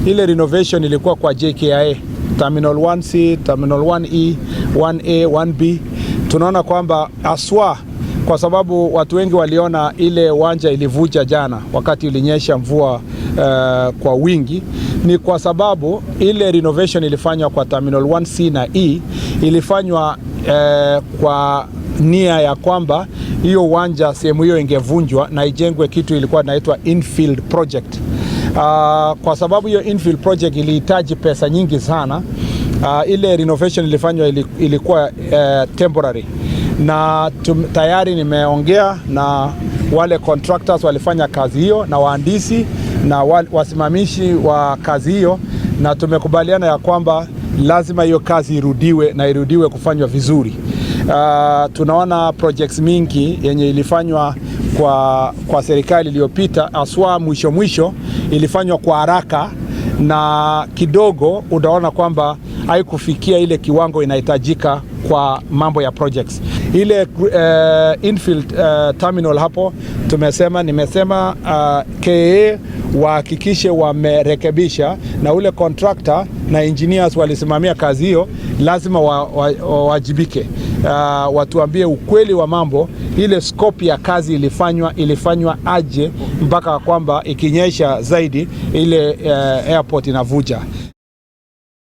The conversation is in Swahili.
Ile renovation ilikuwa kwa JKIA Terminal 1C, Terminal 1E, 1A, 1B. Tunaona kwamba aswa kwa sababu watu wengi waliona ile uwanja ilivuja jana wakati ilinyesha mvua kwa wingi, ni kwa sababu ile renovation ilifanywa kwa Terminal 1C na E ilifanywa kwa nia ya kwamba hiyo uwanja sehemu hiyo ingevunjwa na ijengwe kitu ilikuwa inaitwa infield project. Kwa sababu hiyo infield project ilihitaji pesa nyingi sana. Ile renovation ilifanywa ilikuwa temporary na tayari nimeongea na wale contractors walifanya kazi hiyo na wahandisi na wasimamishi wa kazi hiyo, na tumekubaliana ya kwamba lazima hiyo kazi irudiwe na irudiwe kufanywa vizuri. Tunaona projects mingi yenye ilifanywa kwa serikali iliyopita, aswa mwisho mwisho ilifanywa kwa haraka na kidogo utaona kwamba haikufikia ile kiwango inahitajika kwa mambo ya projects. Ile infield terminal hapo tumesema, nimesema KAA wahakikishe wamerekebisha, na ule contractor na engineers walisimamia kazi hiyo lazima wawajibike. Watuambie ukweli wa mambo, ile scope ya kazi ilifanywa aje mpaka kwamba ikinyesha zaidi ile airport inavuja.